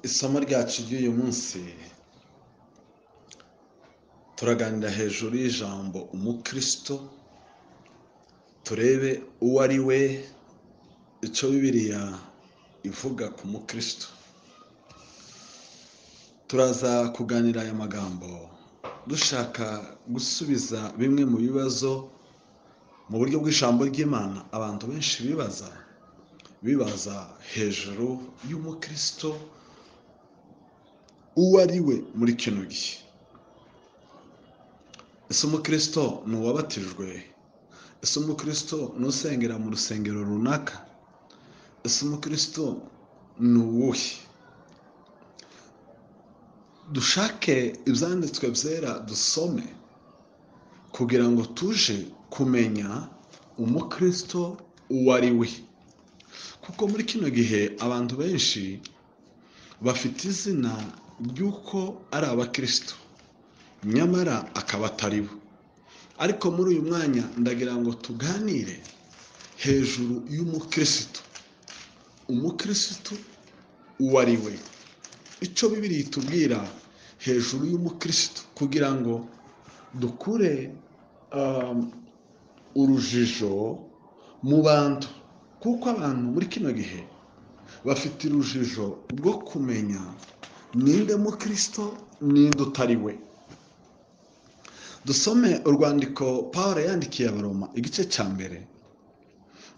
Isomo ryacu ry'uyu munsi turaganira hejuru y'ijambo umukristo, turebe uwo ari we, icyo Bibiliya ivuga ku mukristo. Turaza kuganira aya magambo dushaka gusubiza bimwe mu bibazo mu buryo bw'ijambo ry'Imana abantu benshi bibaza hejuru y'umukristo uwo ari we muri kino gihe. Ese umukristo ni uwabatijwe? Ese umukristo ni usengera mu rusengero runaka? Ese umukristo ni uwuhe? Dushake ibyanditswe byera dusome kugira ngo tuje kumenya umukristo uwo ari we, kuko muri kino gihe abantu benshi bafite izina ry'uko ari abakristo nyamara akaba atari bo. Ariko muri uyu mwanya ndagira ngo tuganire hejuru y'umukristo, umukristo uwo ari we, icyo Bibiliya itubwira hejuru y'umukristo, kugira ngo dukure urujijo mu bantu, kuko abantu muri kino gihe bafite urujijo rwo kumenya ninde mukristo ninde utari we. Dusome urwandiko Pawulo yandikiye Abaroma igice cya 1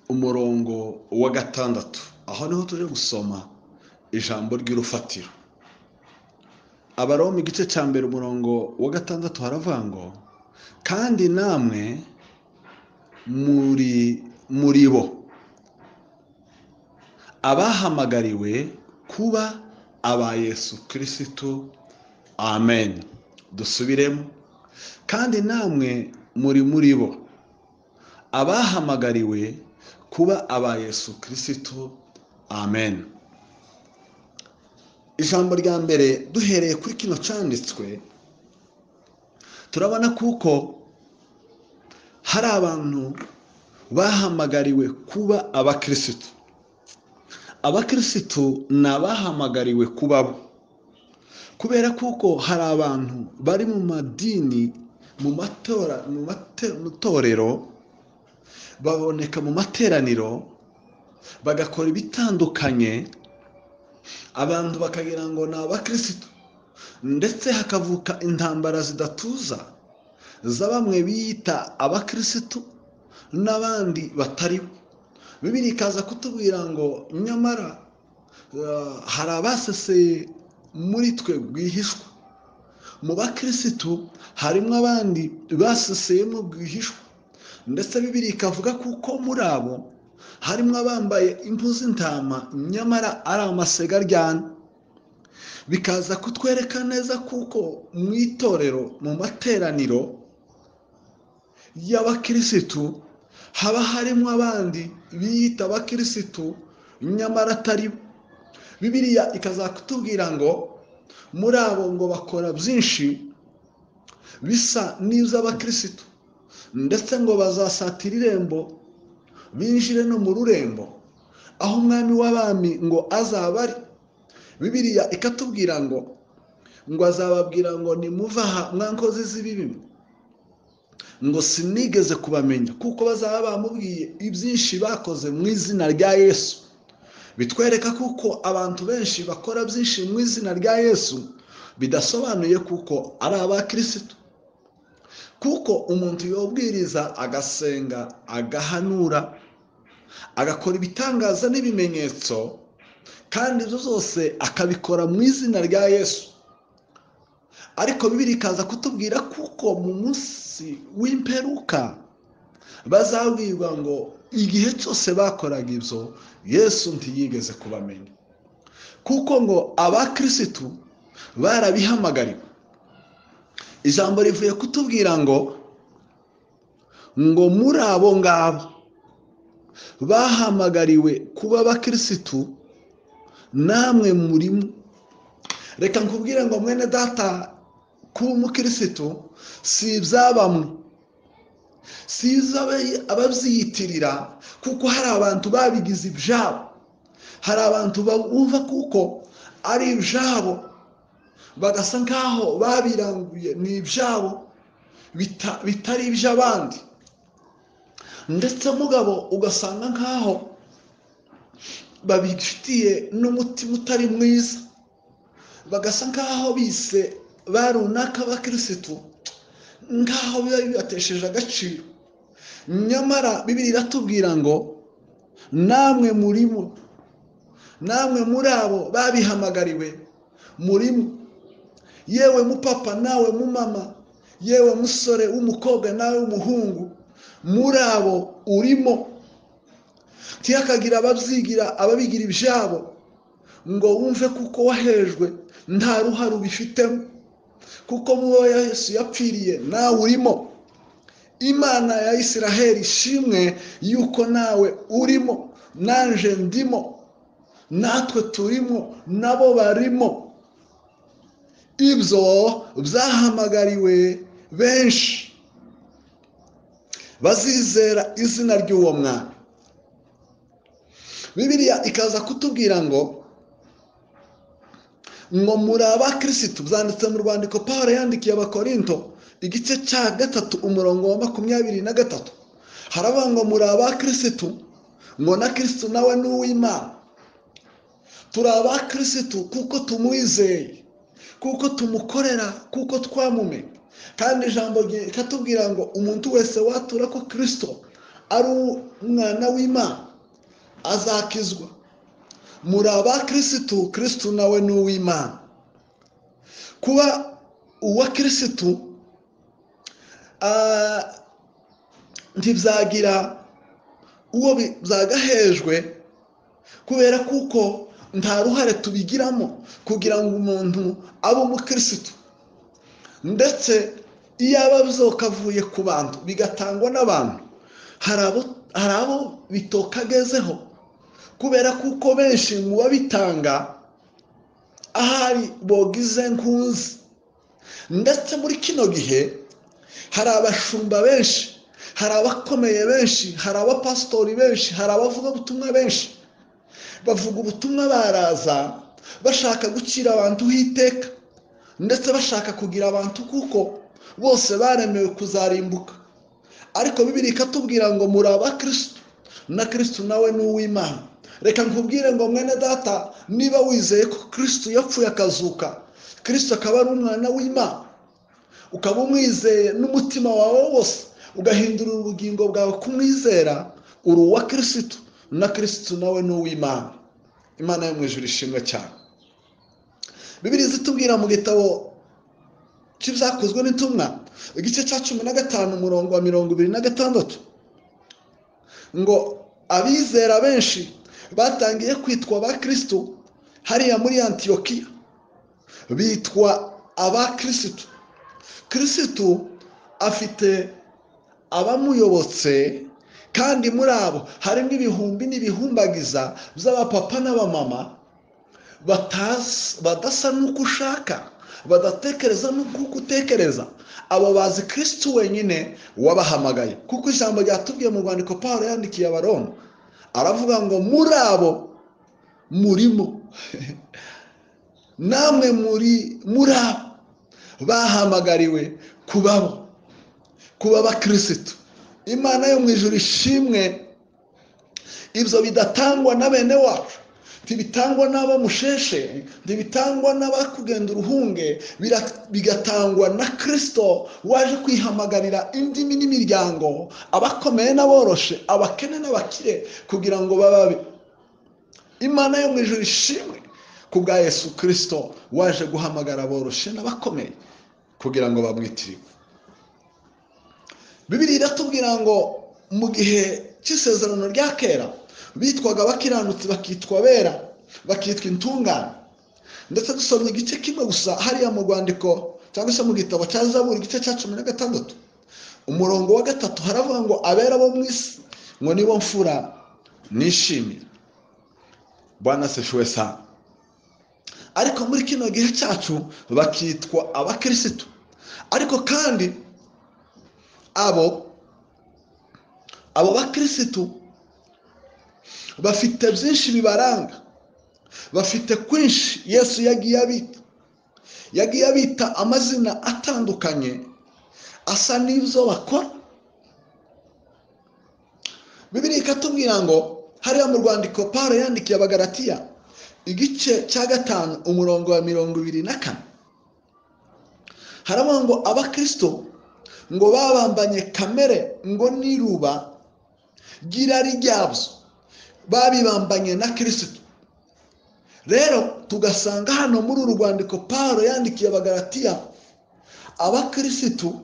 umurongo wa 6, aho niho tuje gusoma ijambo ry'urufatiro. Abaroma igice cya 1 umurongo wa 6 haravuga ngo: kandi namwe muri bo abahamagariwe kuba aba Yesu Kristo. Amen. Dusubiremo: kandi namwe muri bo abahamagariwe kuba aba Yesu Kristo. Amen. Ijambo rya mbere duhereye kuri kino cyanditswe, turabona kuko hari abantu bahamagariwe kuba abakristo. Abakristo ni abahamagariwe kuba bo, kubera kuko hari abantu bari mu madini, mu matora, mu matorero, baboneka mu materaniro bagakora ibitandukanye, abantu bakagira ngo ni abakristo, ndetse hakavuka intambara zidatuza za bamwe biyita abakristo n'abandi batari bo. Bibiliya ikaza kutubwira ngo nyamara hari abaseseye muri twe rwihishwa. Mu bakristo harimo abandi baseseyemo rwihishwa, ndetse Bibiliya ikavuga kuko muri abo harimo abambaye impu z'intama nyamara ari amasega aryana. Bikaza kutwereka neza kuko mu itorero, mu materaniro y'abakirisitu haba harimo abandi biyita abakirisitu nyamara atari bo. Bibiliya ikazakutubwira ngo muri abo ngo bakora byinshi bisa n'iby'abakirisitu, ndetse ngo bazasatira irembo binjire no mu rurembo aho umwami w'abami ngo azaba ari. Bibiliya ikatubwira ngo azababwira ngo nimuva aha mwankozi z'ibibi, ngo sinigeze kubamenya, kuko bazaba bamubwiye ibyinshi bakoze mu izina rya Yesu. Bitwereka kuko abantu benshi bakora byinshi mu izina rya Yesu bidasobanuye kuko ari abakristo, kuko umuntu yobwiriza agasenga agahanura agakora ibitangaza n'ibimenyetso, kandi ibyo zose akabikora mu izina rya Yesu. Ariko Bibiliya ikaza kutubwira kuko mu munsi w'imperuka bazabwirwa ngo igihe cyose bakoraga ibyo Yesu ntiyigeze kubamenya, kuko ngo abakirisitu barabihamagariwe. Ijambo rivuye kutubwira ngo muri abo ngabo bahamagariwe kuba abakirisitu namwe murimo. Reka nkubwire ngo mwene data, kuba umukirisitu si iby'abamwe, si ababyiyitirira, kuko hari abantu babigize ibyabo, hari abantu bumva kuko ari ibyabo, bagasa nkaho babiranguye, ni ibyabo bitari iby'abandi. Ndetse mugabo ugasanga nkaho babifitiye n'umutima utari mwiza, bagasa nkaho bise ba runaka abakirisitu, nkaho biba bibatesheje agaciro. Nyamara Bibiliya iratubwira ngo namwe murimo, namwe muri abo babihamagariwe murimo. Yewe mupapa nawe mumama, yewe musore w'umukobwa nawe w'umuhungu, muri abo urimo. Ntihakagira ababyigira ababigira ibyabo ngo wumve kuko wahejwe nta ruhare ubifitemo, kuko mubo Yesu yapfiriye nawe urimo. Imana ya Isiraheli ishimwe yuko nawe urimo, nanje ndimo, natwe turimo, nabo barimo. Ibyo byahamagariwe benshi bazizera izina ry'uwo mwami. Bibiliya ikaza kutubwira ngo muri abakirisitu, byanditse mu rwandiko Pawulo yandikiye Abakorinto igice cya 3 umurongo wa 23, haravuga ngo muri abakirisitu, ngo na Kristo nawe ni uw'Imana. Turi abakirisitu kuko tumwizeye, kuko tumukorera, kuko twamumenye. Kandi ijambo rikatubwira ngo umuntu wese watura ko Kristo ari umwana w'Imana azakizwa. Muri abakirisitu, Kristo nawe ni uw'Imana. Kuba uwa Kirisitu ntibyagira uwo byagahejwe, kubera kuko nta ruhare tubigiramo kugira ngo umuntu abe umukirisitu. Ndetse iyo aba byokavuye ku bantu bigatangwa n'abantu, hari abo bitokagezeho, kubera kuko benshi mu babitanga ahari bogize nkunzi. Ndetse muri kino gihe hari abashumba benshi, hari abakomeye benshi, hari abapasitori benshi, hari abavugabutumwa benshi bavuga ubutumwa baraza bashaka gucira abantu hiteka, ndetse bashaka kugira abantu kuko bose baremewe kuzarimbuka. Ariko Bibiliya ikatubwira ngo muri abakirisitu, na Kristo nawe ni uw'Imana. Reka nkubwire ngo mwene data, niba wizeye ko Kristo yapfuye akazuka, Kristo akaba ari umwana w'Imana, ukaba umwizeye n'umutima wawe wose, ugahindura ubugingo bwawe kumwizera, uri uwa Kristo, na Kristo nawe ni uw'Imana. Imana yo mu ijuru ishimwe cyane. Bibiliya izitubwira mu gitabo cy'ibyakozwe n'intumwa igice cya 15 umurongo wa 26 ngo abizera benshi batangiye kwitwa abakristo hariya muri Antiyokiya, bitwa abakristo. Kristo afite abamuyobotse, kandi muri abo harimo ibihumbi n'ibihumbagiza by'abapapa n'abamama badasa n'uko ushaka, badatekereza n'uko utekereza. Abo bazi Kristo wenyine wabahamagaye, kuko ijambo ryatubwiye mu rwandiko Pawulo yandikiye Abaroma, aravuga ngo muri abo murimo, namwe muri abo bahamagariwe kubabo, kuba abakirisitu. Imana yo mu ijuru ishimwe. Ibyo bidatangwa na bene wacu, ntibitangwa n'abo musheshe, ntibitangwa n'abakugenda uruhunge, bigatangwa na Kristo waje kwihamagarira indimi n'imiryango, abakomeye n'aboroshe, abakene n'abakire, kugira ngo bababe. Imana yo mu ijuru ishimwe kubwa Yesu Kristo waje guhamagara aboroshe n'abakomeye kugira ngo bamwitirwe. Bibiliya iratubwira ngo mu gihe cy'isezerano rya kera bitwaga abakiranutsi, bakitwa bera, bakitwa intungane. Ndetse dusomye igice kimwe gusa hariya mu rwandiko cyangwa se mu gitabo cya Zaburi igice cya 16 umurongo wa 3, haravuga ngo abera bo mu isi ngo nibo mfura nishimira. Bwana asifiwe sana. Ariko muri kino gihe cyacu bakitwa abakirisitu. Ariko kandi abo bakirisitu bafite byinshi bibaranga. Bafite kwinshi Yesu yagiye abita amazina atandukanye asa n'ibyo bakora. Bibiliya ikatubwira ngo hariya mu rwandiko Pawulo yandikiye Abagalatiya igice cya 5 umurongo wa 24, haravuga ngo abakristo ngo babambanye kamere ngo niruba ry'irari ryabyo, babibambanye na Kristo. Rero tugasanga hano muri uru rwandiko Pawulo yandikiye Abagalatiya, abakristo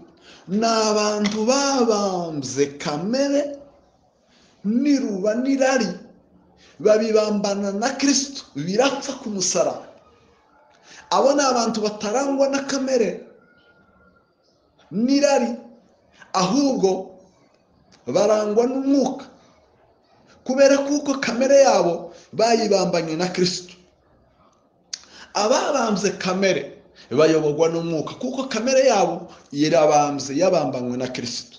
ni abantu babambye kamere niruba n'irari, babibambana na Kristo, birapfa ku musaraba. Abo ni abantu batarangwa na kamere n'irari, ahubwo barangwa n'umwuka, kubera kuko kamere yabo bayibambanye na Kristo. Ababambye kamere bayoborwa n'umwuka, kuko kamere yabo irabambye, yabambanywe na Kristo.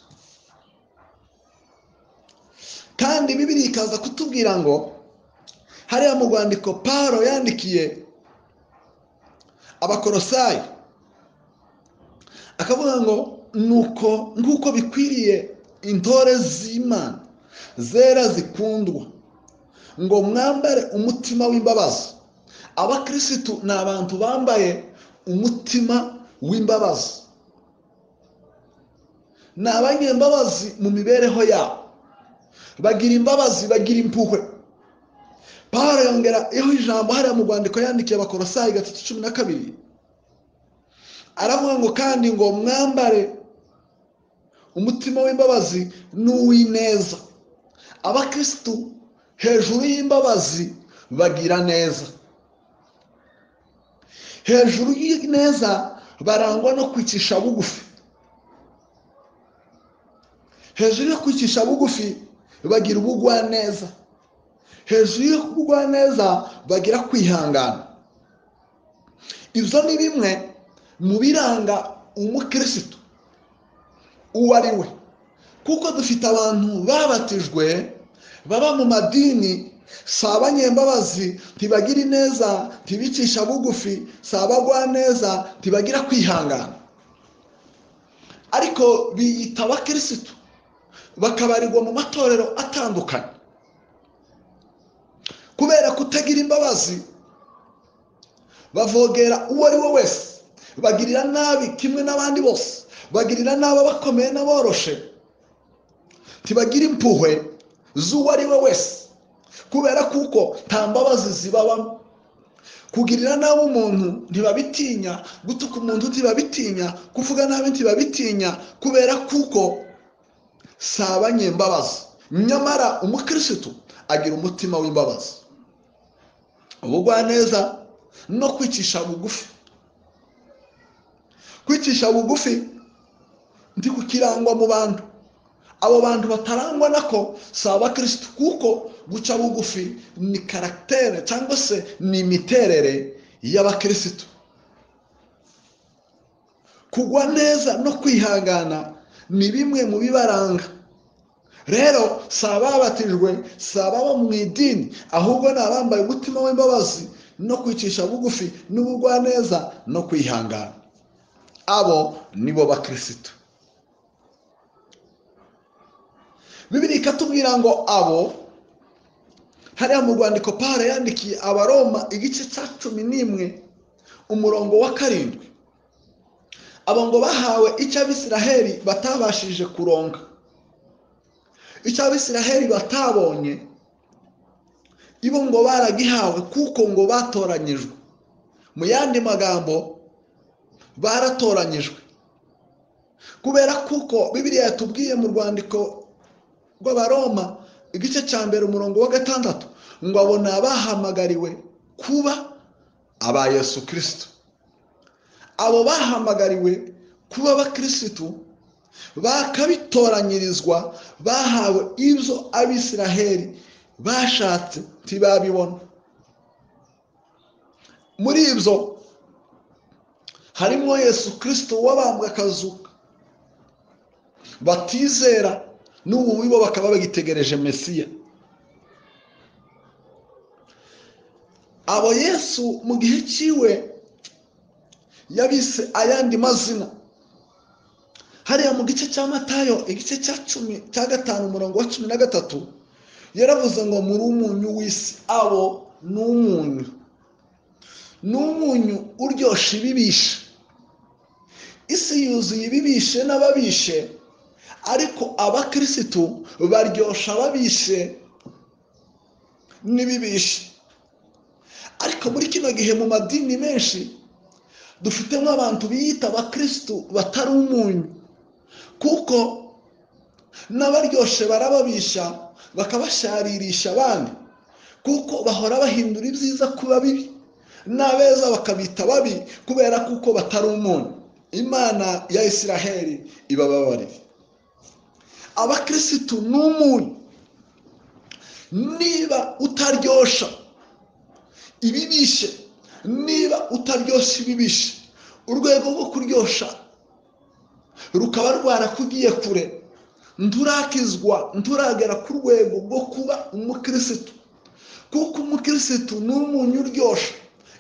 Kandi Bibiliya ikaza kutubwira ngo hariya mu rwandiko Pawulo yandikiye Abakolosayi, akavuga ngo nuko nk'uko bikwiriye intore z'Imana zera zikundwa, ngo mwambare umutima w'imbabazi. Abakristo ni abantu bambaye umutima w'imbabazi, ni abanyembabazi mu mibereho yabo, bagira imbabazi, bagira impuhwe. Pawulo yongera iho ijambo hariya mu rwandiko yandikiye Abakolosayi 3:12, aravuga ngo kandi ngo mwambare umutima w'imbabazi n'uw'ineza. Abakristo hejuru y'imbabazi bagira neza, hejuru y'ineza barangwa no kwicisha bugufi, hejuru yo kwicisha bugufi bagira ubugwaneza, hejuru y'ubugwaneza bagira kwihangana. Ibyo ni bimwe mu biranga umukristo uwo ari we, kuko dufite abantu babatijwe baba mu madini, si abanyembabazi, ntibagira ineza, ntibicisha bugufi, si abagwaneza, ntibagira kwihangana, ariko biyita abakristo, bakabarirwa mu matorero atandukanye. Kubera kutagira imbabazi bavogera uwo ari we wese, bagirira nabi kimwe n'abandi bose, bagirira nabi abakomeye n'aboroshe, ntibagira impuhwe z'uwo ari we wese, kubera kuko nta mbabazi zibabamo. Kugirira nabi umuntu ntibabitinya, gutuka umuntu ntibabitinya, kuvuga nabi ntibabitinya, kubera kuko si abanyembabazi. Nyamara umukristo agira umutima w'imbabazi, ubugwaneza no kwicisha bugufi. Kwicisha bugufi ndi kukirangwa mu bantu. Abo bantu batarangwa nako si abakristo, kuko guca bugufi ni karaktere cyangwa se ni imiterere y'abakristo. Kugwa neza no kwihangana ni bimwe mu bibaranga. Rero si ababatijwe, si ababa mu idini, ahubwo ni abambaye umutima w'imbabazi no kwicisha bugufi n'ubugwaneza no kwihangana. Abo nibo bakristo. Bibiliya ikatubwira ngo abo, hariya mu rwandiko Pawulo yandikiye Abaroma igice cya 11 umurongo wa 7, abo ngo bahawe icyo Abisiraheli batabashije kuronka, icyo Abisiraheli batabonye, ibo ngo baragihawe kuko ngo batoranyijwe. Mu yandi magambo baratoranyijwe, kubera kuko Bibiliya yatubwiye mu rwandiko rw'Abaroma igice cya 1 umurongo wa 6 ngo abo ni abahamagariwe kuba aba Yesu Kristo. Abo bahamagariwe kuba abakristo bakabitoranyirizwa, bahawe ibyo Abisiraheli bashatse ntibabibona. Muri ibyo harimo Yesu Kristo wabambwe akazuka, batizera n'ubu bo bakaba bagitegereje Mesiya. Abo Yesu mu gihe cyiwe yabise ayandi mazina. Hariya mu gice cya Matayo igice cya 15 umurongo wa 13 yaravuze ngo muri umunyu w'isi. Abo ni umunyu, ni umunyu uryosha ibibishe. Isi yuzuye ibibishe n'ababishe, ariko abakirisitu baryosha ababishe n'ibibishe. Ariko muri kino gihe mu madini menshi dufitemo abantu biyita abakirisitu batari umunyu, kuko n'abaryoshe barababisha bakabasharirisha abandi, kuko bahora bahindura ibyiza kuba bibi n'abeza bakabita babi kubera kuko batari umunyu. Imana ya Isiraheli ibababarire. Abakirisitu ni umunyu. Niba utaryosha ibibishe, niba utaryosha ibibishe, urwego rwo kuryosha rukaba rwarakugiye kure, nturakizwa, nturagera ku rwego rwo kuba umukirisitu. Kuko umukirisitu ni umunyu uryosha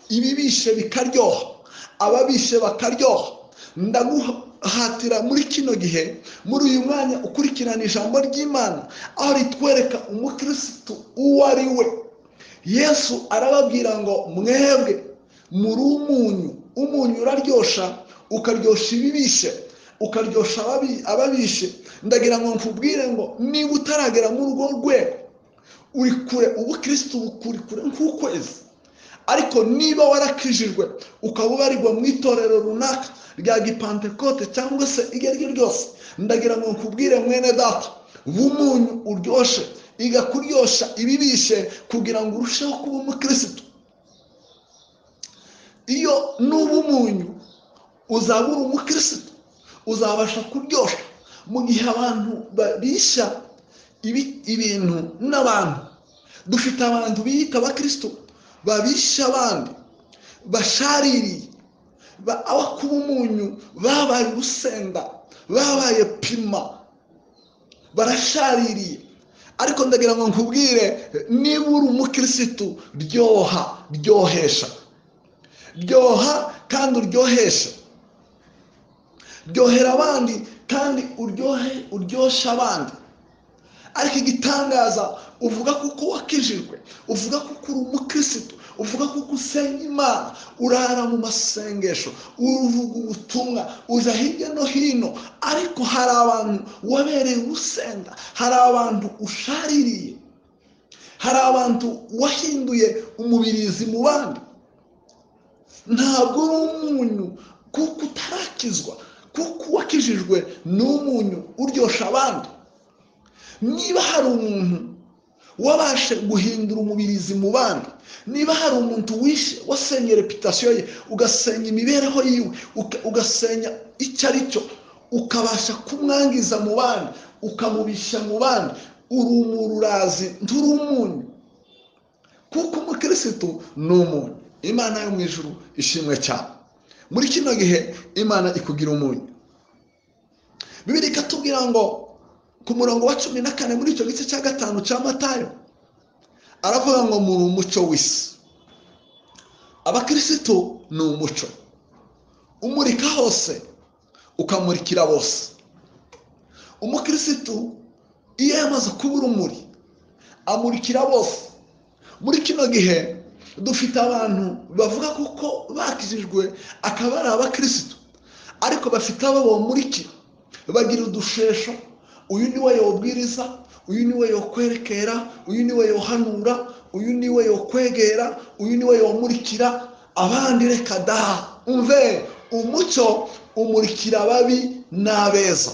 ibibishe bikaryoha, ababishe bakaryoha. Ndaguhatira muri kino gihe, muri uyu mwanya ukurikirana ijambo ry'Imana aho ritwereka umukirisitu uwo ari we. Yesu arababwira ngo mwebwe muri umunyu. Umunyu uraryosha, ukaryosha ibibishe, ukaryosha ababishe. Ndagira ngo nkubwire ngo niba utaragera muri urwo rwego, uri kure, ubukirisitu bukuri kure nk'ukwezi. Ariko niba warakijijwe ukaba ubarirwa mu itorero runaka rya Gipantekote cyangwa se iryo ari ryo ryose, ndagira ngo nkubwire mwene data, b'umunyu uryoshe, iga kuryosha ibibishe kugira ngo urusheho kuba umukirisitu. Iyo nuba umunyu uzaba uri umukirisitu, uzabasha kuryosha. Mu gihe abantu babisha ibintu n'abantu, dufite abantu biyita abakirisitu babisha abandi, bashaririye, aho kuba umunyu babaye urusenda, babaye pima, barashaririye. Ariko ndagira ngo nkubwire, niba uri umukirisitu, ryoha, ryohesha, ryoha kandi uryohesha, ryohera abandi kandi uryohe, uryosha abandi. Ariko igitangaza, uvuga kuko wakijijwe, uvuga kuko uri umukirisitu, uvuga kuko usenga Imana, urara mu masengesho, uvuga ubutumwa, uja hirya no hino, ariko hari abantu wabereye urusenda, hari abantu ushaririye, hari abantu wahinduye umubirizi mu bandi. Ntabwo uri umunyu kuko utarakizwa, kuko wakijijwe ni umunyu uryosha abandi. Niba hari umuntu wabashe guhindura umubirizi mu bandi, niba hari umuntu wishe wasenye reputasiyo ye, ugasenya imibereho yiwe, ugasenya icyo ari cyo, ukabasha kumwangiza mu bandi, ukamubisha mu bandi, uri umururazi, nturi umunyu. Kuko umukirisitu ni umunyu. Imana yo mu ijuru ishimwe cyane. Muri kino gihe Imana ikugira umunyu. Bibiliya ikatubwira ngo ku murongo wa 14 muri icyo gice cya 5 cya Matayo, aravuga ngo muri umucyo w'isi. Abakirisitu ni umucyo umurika hose, ukamurikira bose. Umukirisitu iyo yamaze kuba urumuri amurikira bose. Muri kino gihe dufite abantu bavuga kuko bakijijwe akaba ari abakirisitu, ariko bafite abo bamurikira, bagira udushesho. Uyu niwe yobwiriza, uyu niwe yokwerekera, uyu niwe yohanura, uyu niwe yokwegera, uyu niwe yomurikira abandi. Reka da, umve, umucyo umurikira ababi n'abeza.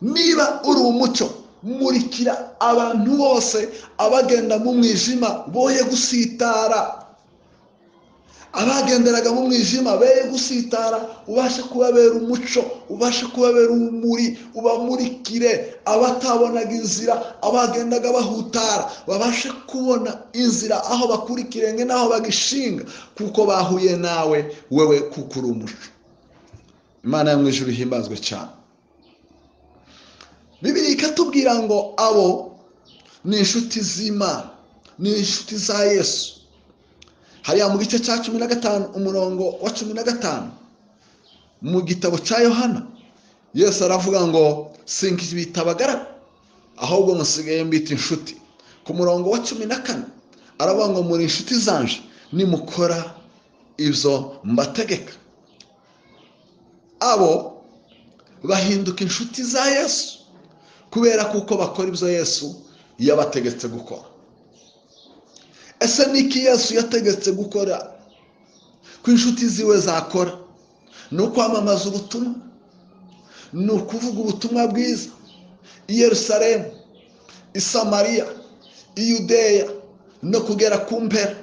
Niba uri umucyo, murikira abantu bose, abagenda mu mwijima boye gusitara, abagenderaga mu mwijima beye gusitara, ubashe kubabera umuco, ubashe kubabera urumuri, ubamurikire. Abatabonaga inzira, abagendaga bahutara, babashe kubona inzira aho bakura ikirenge n'aho bagishinga, kuko bahuye nawe wewe, kuko uri umuco. Imana yo mu ijuru ihimbazwe cyane. Bibiliya ikatubwira ngo abo ni inshuti z'Imana, ni inshuti za Yesu. Hariya mu gice cya 15 umurongo wa 15 mu gitabo cya Yohana, Yesu aravuga ngo sinkibita abagaragu, ahubwo musigaye mbita inshuti. Ku murongo wa 14 aravuga ngo muri inshuti zanje nimukora ibyo mbategeka. Abo bahinduka inshuti za Yesu kubera kuko bakora ibyo Yesu yabategetse gukora. Ese niki Yesu yategetse gukora ko inshuti ziwe zakora? Ni ukwamamaza ubutumwa, ni ukuvuga ubutumwa bwiza i Yerusalemu, i Samariya, i Yudeya no kugera ku mpera.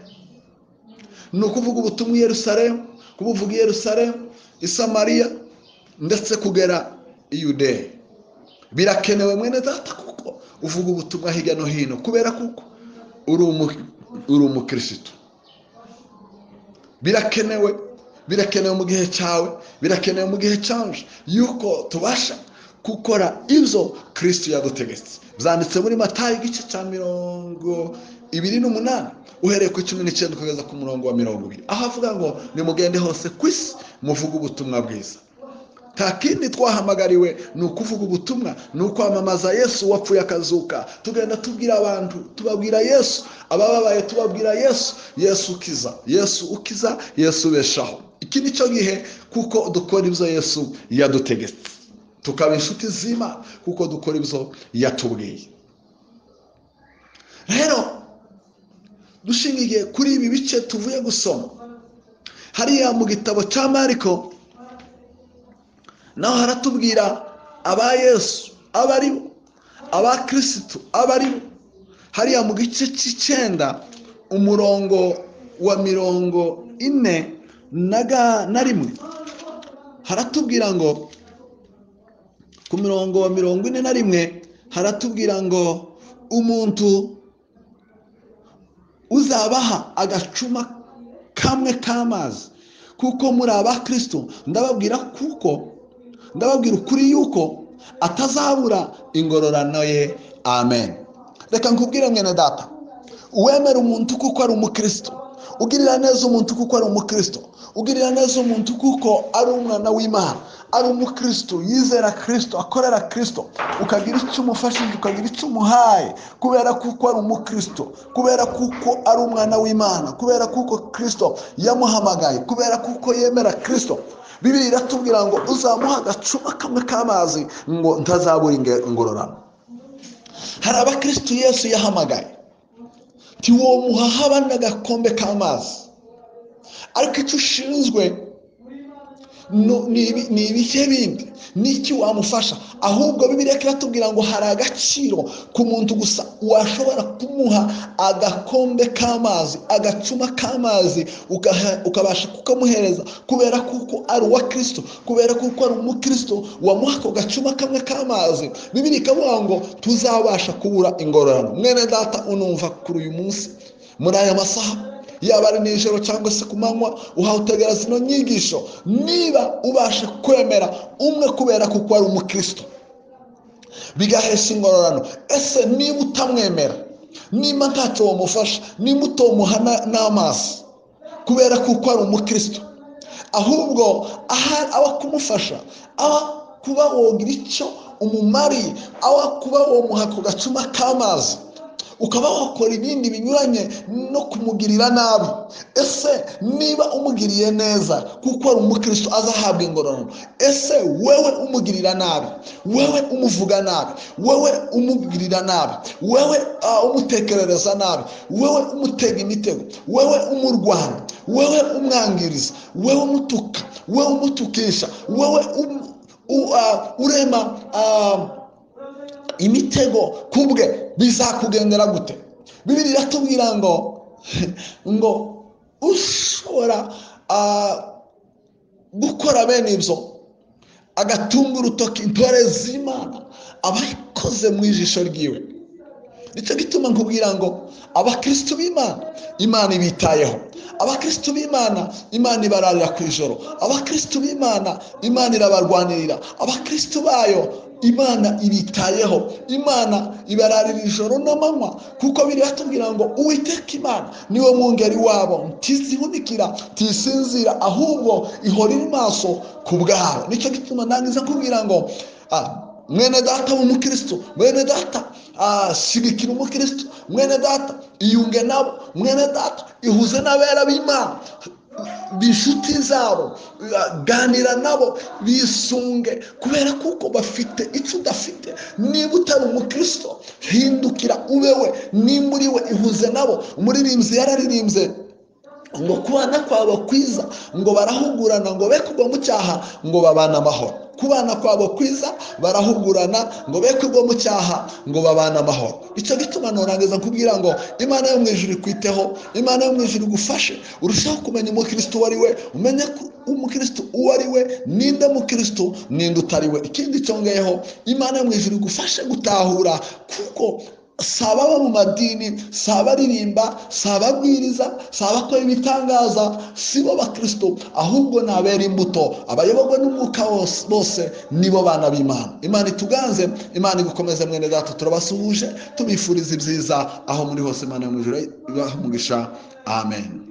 Ni ukuvuga ubutumwa i Yerusalemu, kubuvuga i Yerusalemu, i Samariya ndetse kugera i Yudeya. Birakenewe mwene data kuko uvuga ubutumwa hirya no hino, kubera kuko uri umukristo. Birakenewe, birakenewe mu gihe cyawe, birakenewe mu gihe cyanje yuko tubasha gukora ibyo Kristo yadutegetse. Byanditse muri Matayo igice cya 28 uhereye ku 19 kugeza ku murongo wa 20, aho avuga ngo nimugende hose ku isi muvuge ubutumwa bwiza. Nta kindi twahamagariwe ni ukuvuga ubutumwa, ni ukwamamaza Yesu wapfuye akazuka. Tugenda tubwira abantu, tubabwira Yesu, abababaye tubabwira Yesu, Yesu ukiza, Yesu ukiza, Yesu ubeshaho. Iki ni cyo gihe kuko dukora ibyo Yesu yadutegetse, tukaba inshuti z'Imana kuko dukora ibyo yatubwiye. Rero dushingiye kuri ibi bice tuvuye gusoma hariya mu gitabo cya Mariko, naho haratubwira aba Yesu abaribo, aba Kristo abaribo. Hariya mu gice cy'icenda umurongo wa 41 haratubwira ngo, ku mirongo wa 41 haratubwira ngo umuntu uzabaha agacuma kamwe k'amazi kuko muri aba Kristo, ndababwira kuko ndababwira ukuri yuko atazabura ingororano ye. Amen. Reka nkubwire mwene data, uwemera umuntu kuko ari umukristo, ugirira neza umuntu kuko ari umukristo, ugirira neza umuntu kuko ari umwana w'Imana, ari umukristo, yizera Kristo, akorera Kristo, ukagira icyo umufashije, ukagira icyo umuhaye kubera kuko ari umukristo, kubera kuko ari umwana w'Imana, kubera kuko Kristo yamuhamagaye, kubera kuko yemera Kristo. Bibiliya iratubwira ngo uzamuha agacuma kamwe k'amazi ngo ntazabura ingororano. Hari abakristo Yesu yahamagaye, ntiwomuha haba n'agakombe k'amazi, ariko icyo ushinzwe ni ibihe bindi, n'iki wamufasha. Ahubwo Bibiliya iratubwira ngo hari agaciro ku muntu gusa washobora kumuha agakombe k'amazi, agacuma k'amazi, ukabasha kukamuhereza kubera kuko ari uwa Kristo, kubera kuko ari umukristo, wamuha ako gacuma kamwe k'amazi. Bibiliya ikavuga ngo tuzabasha kubura ingororano. Mwene data unumva kuri uyu munsi muri aya masaha, yaba ari nijoro cyangwa se ku manywa, uhawe zino nyigisho, niba ubasha kwemera umwe kubera kuko ari umukristo bigahesha ingororano, ese niba utamwemera, niba ntacyo wamufasha, niba utomuha n'amazi kubera kuko ari umukristo, ahubwo aba kumufasha, aba kuba wogira icyo umumariye, aba kuba womuha ku gacuma k'amazi, ukaba wakora ibindi binyuranye no kumugirira nabi, ese niba umugiriye neza kuko ari umukristo azahabwa ingororano, ese wewe umugirira nabi, wewe umuvuga nabi, wewe umugirira nabi, wewe umutekerereza nabi, wewe umutega imitego, wewe umurwana, wewe umwangiriza, wewe umutuka, wewe umutukisha, wewe urema imitego kubwe, bizakugendera gute? Bibiliya iratubwira ngo ushobora gukora bene ibyo agatunga urutoki intore z'Imana aba ikoze mu ijisho ryiwe. Nicyo gituma nkubwira ngo abakristo b'Imana, Imana ibitayeho. Abakristo b'Imana, Imana ibararira ku ijoro. Abakristo b'Imana, Imana irabarwanirira. Abakristo bayo, Imana ibitayeho, Imana ibararira ijoro n'amanywa, kuko biri batubwira ngo Uwiteka Imana niwe mwungeri wabo, ntizihunikira, ntisinzira, ahubwo ihora iri maso ku bwabo. Nicyo gituma ndangiza kubwira ngo mwene data w'umukristo, mwene data shigikira umukristo, mwene data iyunge nabo, mwene data ihuze n'abera b'Imana, b'inshuti zabo, ganira nabo, bisunge, kubera kuko bafite icyo udafite. Niba utari umukristo, hindukira ube we, nimba uri we ihuze nabo. Umuririmbyi yararirimbye ngo kubana kwabo kwiza, ngo barahugurana, ngo be kugwa mu cyaha, ngo babane amahoro. Kubana kwabo kwiza, barahugurana, ngo be kugwa mu cyaha, ngo babane amahoro. Icyo gituma norangiza kubwira ngo Imana yo mu ijuru ikwiteho, Imana yo mu ijuru igufashe urushaho kumenya umukristo uwo ari we, umenye umukristo uwo ari we, ninde mukristo, ninde utari we. Ikindi cyongeyeho, Imana yo mu ijuru igufashe gutahura, kuko si ababa mu madini, si abaririmba, si ababwiriza, si abakora ibitangaza, si bo bakristo, ahubwo ni abera imbuto, abayoborwa n'umwuka bose nibo bana b'Imana. Imana ituganze, Imana igukomeze mwene data. Turabasuhuje, tubifuriza ibyiza aho muri hose. Imana yo mu ijuru ibahe umugisha. Amen.